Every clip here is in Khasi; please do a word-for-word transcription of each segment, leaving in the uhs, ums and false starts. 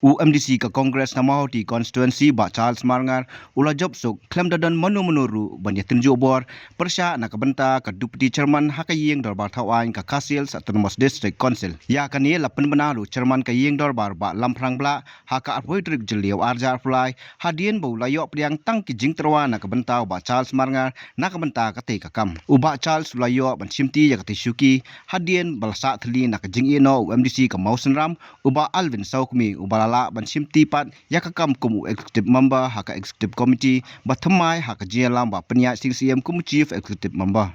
U MDC ka Congress na Mawhati Constituency, Bah Charles Marngar, u la jop suk khlem da don mano mano ruh ban ïatynjuh bor pyrshah na ka bynta ka Deputy Chairman ha ka ïing dorbar thaw aiñ ka Khasi Hills Autonomous District Council. Ïa kane la pynbna da u Chairman ka ïing dorbar, Bah Lamphrang Blah, ha ka arphew tarik Jylliew arhajar arphew lai, hadien ba u la ïoh pdiang tang ki jingtyrwa na ka bynta u Bah Charles Marngar na ka bynta katei ka kam. U Bah Charles u la ïoh ban shimti ïa katei shuki hadien ba la sah thylli na ka jingïehnoh u MDC ka Mawsynram, u Bah Alvin Sawkmie, uba la lah ban shimti pat ïa ka kam kum u Executive Member ha ka Executive Committee ba thymmai ha ka jingïalam Bah Pynïaid Sing Syiem kum u Chief Executive Member.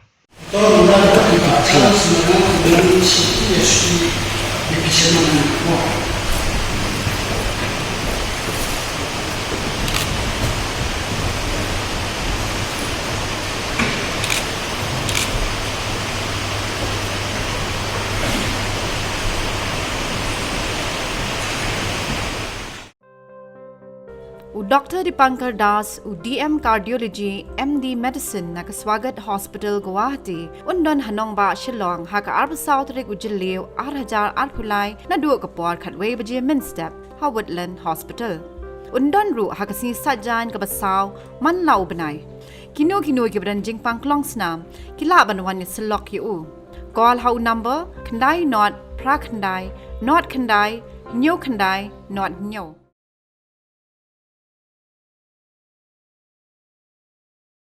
U Doctor Dipankar Das, u DM Cardiology, MD Medicine na ka Swagat Hospital, Guwahati, un don ha nongbah Shillong ha ka arphew saw tarik u Jylliew arhajar arphew lai, naduh ka por khatwei baje mynstep ha Woodland Hospital. Un don ruh ha ka sngi Saitjaiñ kaba saw man la u bnai. Kino kino kiba don jingpang klong snam ki lah ban wan ïasyllok ïa u. Call ha u number khyndai nod phra khyndai nod khyndai hynñiew khyndai nod hynñiew.